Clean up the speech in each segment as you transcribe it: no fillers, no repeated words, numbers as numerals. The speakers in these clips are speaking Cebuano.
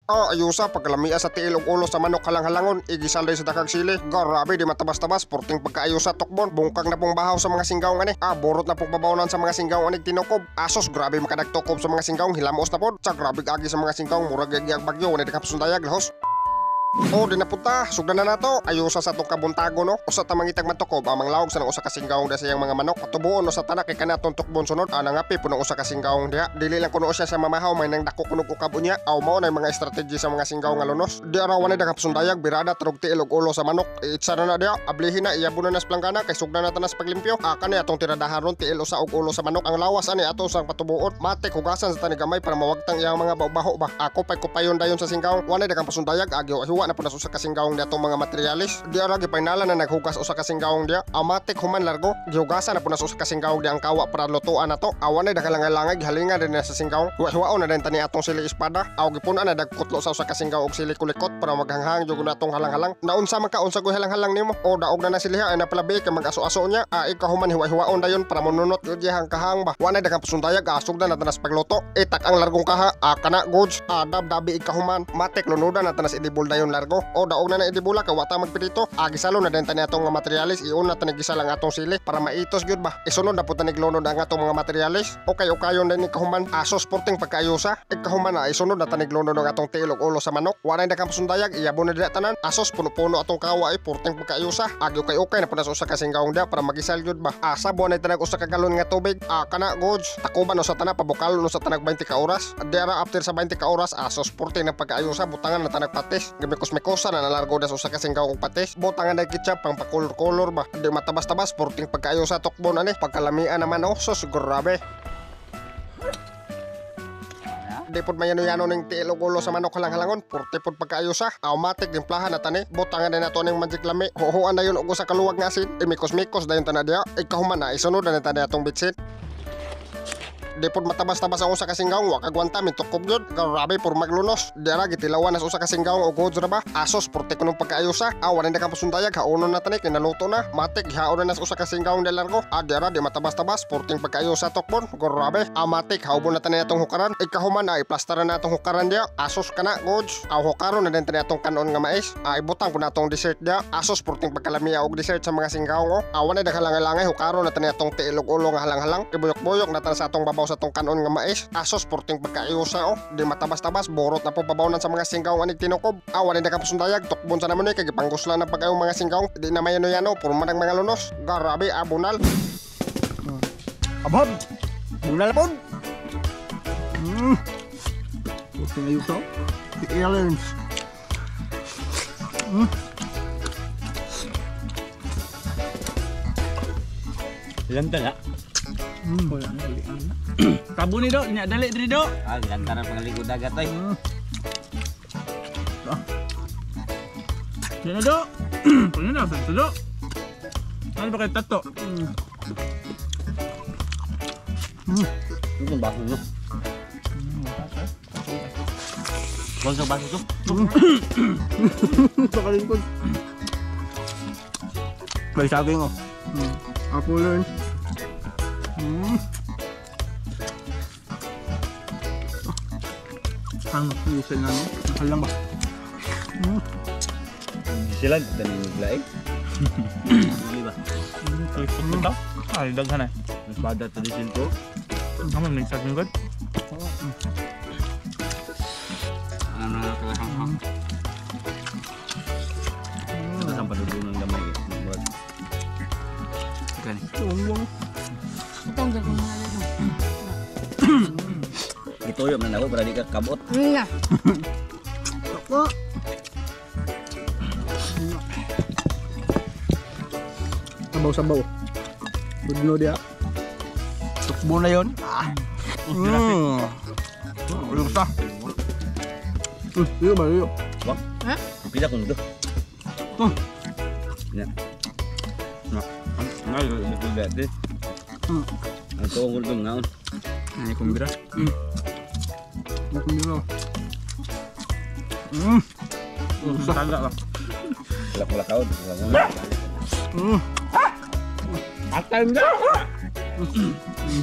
Ah, ayusa pagkalamia sa tiil ug ulo sa manok halang-halangon, igisal day sa dakag sili. Grabe, di matabas-tabas, porting pagkaayusa tukbon, bungkag na pong bahaw sa mga singgaw ani. Ah, borot na pong babawnan sa mga singgaw anig tinukob. Asos, grabe makadagtukob sa mga singgaw, hilamos na pod. Sa grabe agi sa mga singgaw, murag gyag bagyo, wala di lahos. O, di na punta, sugdan na nato. Ayusa sa atong kabuntago no. Usa ta mangitag matukob, ang manglawog sa nang usa ka singgawng da sa iyang mga manok. Patubuon no sa tanak kay kanatong tukbon sunod. Ana nga pi puno usa ka singgawng diha. Dili lang kuno siya sa mamahaw may nang dako kunog ukab unya. Aw mao na mga strategy sa mga singgaw nga lunos. Di araw ni dagap sundayag birada trog tiil og ulo sa manok. Iitsa na na diha. Ablihin na iyabon na nas planggana kay sugdan na tanas paglimpyo. Kani atong tiradahan ron tiil usa og ulo sa manok. Ang lawas ani ato sang patubuon. Matik hugasan sa tani gamay para mawagtang iyang mga baho ba. Ako pay kupayon dayon sa singgaw. Wala daghang pasundayag agyo hiwa na po na usa ka singgawng diha atong mga materialis. Di ara gipainala na naghugas usa ka singgawng diha. Amatik human largo gihugasan na po na usa ka singgawng diha ang kawa para lutuan nato. Awan na daghang langay gihalingan din na sa singgawng. Hiwa-hiwaon na din tani atong sili espada. Aw gipun-an na dagkutlo sa usa ka singgaw og sili kulikot para maghanghang jud na atong halang-halang. Naunsa man ka unsa koy halang-halang nimo? O daog na na sila ay napalabi kay mag-aso-aso niya. Ikaw human hiwa-hiwaon dayon para monunot jud diyang kahang ba. Wa na daghang pasundayag asugdan na tanas pagluto. Itak ang largong kaha. Kana goods. Adab dabi ikahuman. Matik lunudan na tanas idibol dayon largo. O daog na na idibula kay wa ta magpirito. Gisalo na din tani atong mga materialis. Iuna na tani gisal ang atong sili para maitos gyud ba. Isunod na po tani glunod ang atong mga materialis. Okay ukayon din ikahuman. Aso sporting pagkaayusa. Ikahuman na isunod na tani glunod ang atong tiil ug ulo sa manok. Wa na daghang pasundayag iyabon na diha tanan. Asos puno-puno atong kawa ay porting pagkaayusa. Agi ukay-ukay na po na sa usa ka singgawng diha para magisal gyud ba. Asa buwan na tanag usa ka galon nga tubig. Kana goods. Takuban usa tanag pabukalo usa tanag 20 ka oras. Diara after sa 20 ka oras asos porting na pagkaayusa butangan na tanag patis. Gimikos-mikosa na nalargo da sa usa ka singgaw og patis. Butangan na ketchup pang pakolor-kolor ba. Di matabas-tabas porting pagkaayusa tukbon ani. Pagkalamian naman oh sus grabe. Di pod mayano-yano ning tiil ug ulo sa manok halang-halangon, purte pod pagkaayusa. Automatic dimplahan na tani, butangan na nato ning magic lami. Huhuan na yun og usa ka luwag nga asin. Imikos-mikos dayon tanan diha. Ikahuman na isunod na tani atong bitsin. Di pod matabas-tabas ang usa ka singgawng, wa kagwanta mitukob gyud. Grabe por maglunos. Di ara gitilawan na sa usa ka singgawng og goods ra ba. Asos purte kunong pagkaayusa. Awan na ka pasundayag haonon na tani kay naluto na. Matik gihaon na sa usa ka singgawng di largo. Di ara di matabas-tabas purting pagkaayusa tukbon. Grabe. Amatik haubon na tani atong hukaran. Ikahuman na iplaster na atong hukaran diha. Asos kana goods. Aw hukaron na din tani atong kanon nga mais. Ibutang po na atong dessert diha. Asos purting pagkalamia og dessert sa mga singgawng oh. Awan na daghang langay hukaron na tani atong tiil ug ulo nga halang-halang. Ibuyok-buyok na tani sa atong babaw sa atong kanon nga mais. Asos porting pagkaayusa oh. Di matabas-tabas borot na po babawnan sa mga singgaw anig tinukob. Awan na kapasundayag tukbon sa namon ni kay gipangguslan na pagayong mga singgaw. Di na mayano-yano puro man ang mga lunos. Grabe abunal. Abab. Bunal pod. Porting ayusa. The aliens. Lanta na. Wala na dali na. Tabo ni do, nya dali diri do. Ah, lanta na pangaligo dagat ay. Yan na do. Puno na sa do. Ano ba kay tato? Ito baso no. Baso baso to. Sa kalingkod. May saging oh. Apple learn. Ang diesel na no? Mahal lang ba? Sila tanin blaik. Hindi ba? Kalikot to. Ay, daghan eh. Mas bada to diesel ko. Ang may saging god. Ano na kalahang. Ito sa padudungan gamay eh. Buat. Kani. Itong gagawin na rin. Gituyo man ako para di ka kabot. Nga. Sabaw-sabaw. Budno dia. Tukbo na yon. Ah. Lusa. Iyo ba iyo? Wak. Ha? Pila kung ito. Ya. Nah, nah, itu dati. Ang tuong ko ngaon. Ay, kumbira. Kumbira. Lusa. Taga ba? Lak-lakaw. Atay na.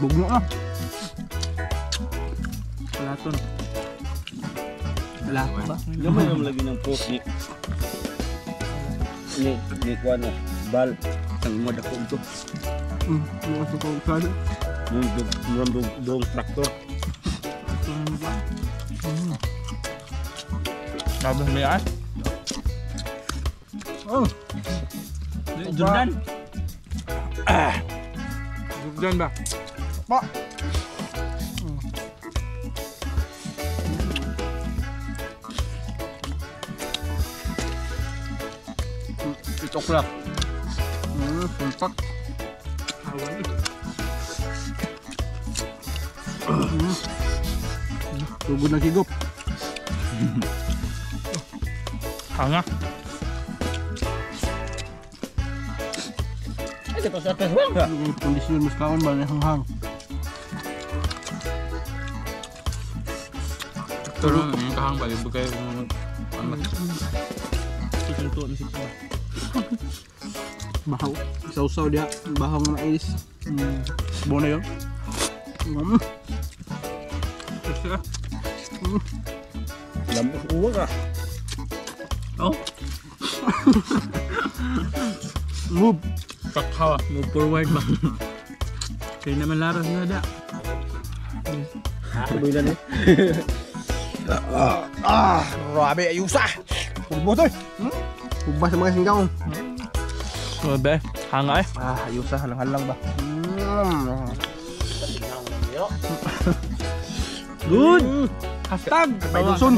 Bugno na. Palaton. Wala ba? Gamay naman lagi ng post ni ni ni kuan na bal ang mo dako ito. Mga sa kong. Murang dong traktor. Grabe may ay. Oh. Jordan. Ah. Jordan ba? Pa. 8 o'clock. Full pack. Awan. Tugod na higop. Hanga. Ay, ito sa atas ba? Kondisyon mas kaon ba na hanghang. Pero yung kahang ba yung bugay ano. Tutunto na siya. Bahaw. Sausaw dia. Bahaw nga mais. Buo na yun. Lambos uwa ka. Oh. Move. Kakawa, move forward ba? Kaya naman laras na da. Tuloy na. Ah, grabe ayusa. Pulbo to. Ubas sa mga singgaw. Grabe, hanga eh. Ah, ayusa halang-halang ba. Good. Hashtag. May duson.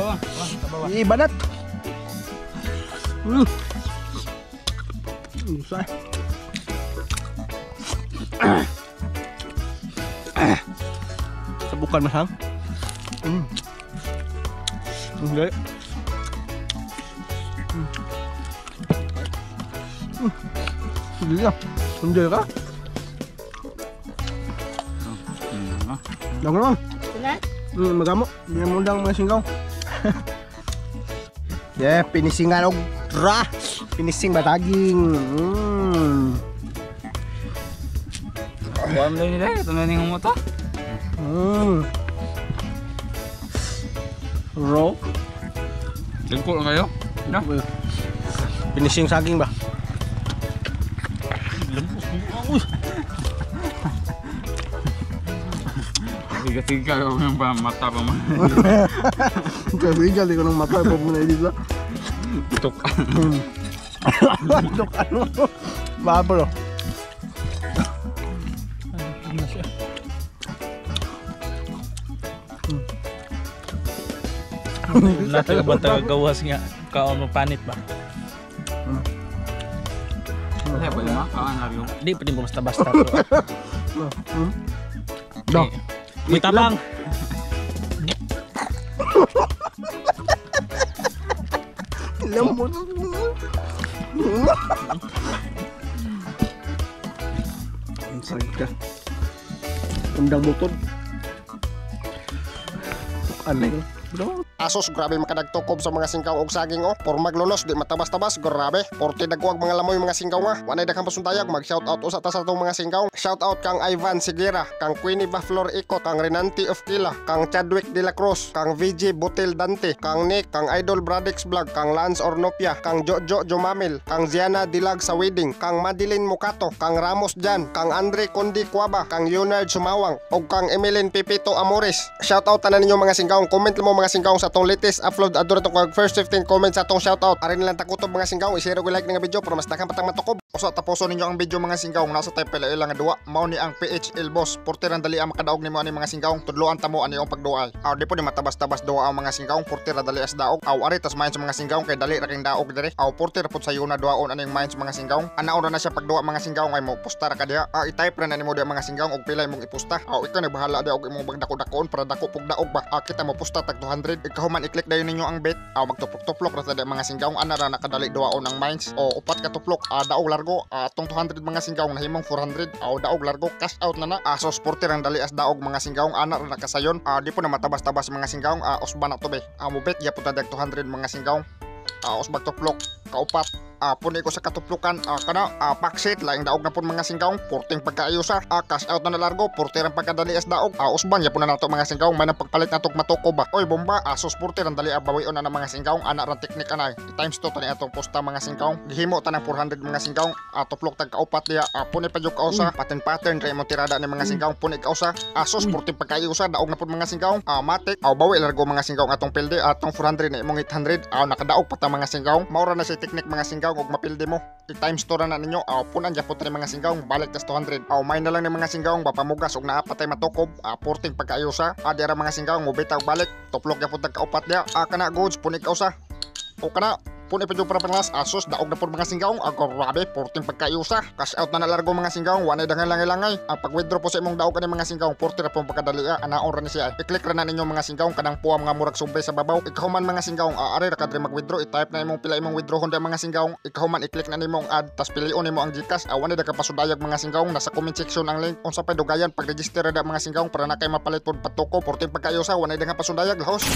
Ibanat. Ayusa. Sabukan mas hang. Okay. Sige ka. Enjoy ka. Dang naman. Magamo. Hindi na mundang mga singgaw. Yeah, pinisingan og ra. Pinising bataging. Kuha mo lang nila, ito na ning moto. Raw. Dagko lang kayo. No? Pinising saging ba? Siga-siga ko yung pa mata pa man. Kasi di ko ng mata pag muna dito. Tok. Tok ano? Babro. Nato ba tagagawas nga kaon mo panit ba? Kaya ba na? Kaan na yung. Di pa din basta-basta to. Do. May tapang. Lambot. Ang sakit ka. Undang butod. Ano yun? Asos, grabe makadagtukob sa mga singkaw og saging oh. Por maglunos, di matabas-tabas, grabe. Porte dagwag mga lamoy mga singkaw nga. Wanay daghang pasundayag, mag shout out usa ta sa atong mga singkaw. Shout out kang Ivan Sigera, kang Queenie Baflor Ikot, kang Renanti of Kila, kang Chadwick De La Cruz, kang VJ Butil Dante, kang Nick, kang Idol Bradix Vlog, kang Lance Ornopia, kang Jojo Jomamil, kang Ziana Dilag sa wedding, kang Madeline Mukato, kang Ramos Jan, kang Andre Kondi Cuaba, kang Leonard Sumawang, ug kang Emeline Pipito Amores. Shout out tanan ninyo mga singkaw. Comment mo mga singkaw sa atong latest upload adto kag first 15 comments sa atong shoutout. Arin lang takutob mga singkaw, i-share og like nga video para mas daghan patang matukob. Usa tapuson ninyo ang video mga singkaw, nasa tay pila nga duwa. Mao ni ang PHL boss. Porte ra dali ang makadaog nimo ani mga singkaw. Tudloan ta mo ani ang pagduay. Aw di po ni matabas-tabas duwa ang mga singkaw, porte ra dali as daog. Aw ari tas main sa mga singkaw kay dali ra king daog dire. Aw porte ra pud sayo na duwaon aning main sa mga singkaw. Anaon ra na siya pagduwa mga singkaw ay mo posta ra ka diha. Ah, i-type ra na nimo diha mga singkaw og pila imong iposta. Aw ikaw nagbahala diha og imong bagdako-dakoon para dako pug daog ba. Ah, kita mo posta tag 200. Ikaw man i-click dayon ninyo ang bet. Aw magtuplok-tuplok ra sa diha mga singkaw. Ana ra nakadali duwaon ang mines. O upat ka tuplok. Ah, daog largo. Ah, atong 200 mga singkaw nahimong 400. Aw daog largo cash out na na. Ah, so sporty rang dali as daog mga singkaw. Ana ra nakasayon. Ah, di po na matabas-tabas mga singkaw. Ah, osba na to be. Ah, mo bet ya po ta 200 mga singkaw. Ah, osbag tuplok. Kaupat. Puni ko sa katuplukan. Kana, paksit, laing daog na pun mga singkaong, porting pagkaayusa. Cash out na na largo, porti ang pagkadali as daog. Usban, yapon na nato mga singkaong, may nang pagpalit na tog matuko ba. Oy, bomba, asos porti ang dali abawion na ng mga singkaong, ana rang teknik anay. Times 2 tani atong posta mga singkaong. Gihimo ta ng 400 mga singkaong, tuplok tag kaupat diya, puni pa jud kausa, pattern pattern ra imong tirada ni mga singkaong, puni kausa. Asos porti pagkaayusa, daog na pud mga singkaong. Matik, aw bawi largo mga singkaong atong pilde, atong 400 na imong 800, aw nakadaog pa ta mga singkaong. Maura na si teknik mga singkaong og mapilde mo. I-times 2 ra na ninyo, aw punan gyapon ta ni mga singkaong, balik tas 200. Aw may na lang ni mga singkaong, bapamugas og naa pa tay matukob, porting pagkaayusa. Dira mga singkaong, mubita og balik, tuplok gyapon tag kaupat diya. Kana goods, puni kausa. O kana, puni pa jud para panglas, asos daog na pud mga singkaong, grabe, porting pagkaayusa. Cash out na na largo mga singkaong, wanay dangan langay-langay. Ang pag-withdraw po sa imong daog ani mga singkaong, porti ra pong pagkadali, anaon ra ni siya. I-click ra na ninyo mga singkaong kanang puwa mga murag sobre sa babaw. Ikahuman mga singkaong, ari ra kadri mag-withdraw, i-type na imong pila imong withdraw honda mga singkaong. Ikahuman i-click na nimo ang add, tas pilion nimo ang GCash. Wanay da ka pasudayag mga singkaong, nasa comment section ang link. Unsa pay dugayan pag-register ra da mga singkaong para na kay mapalit pod patuko, porting pagkaayusa, wanay da nga pasudayag lahos.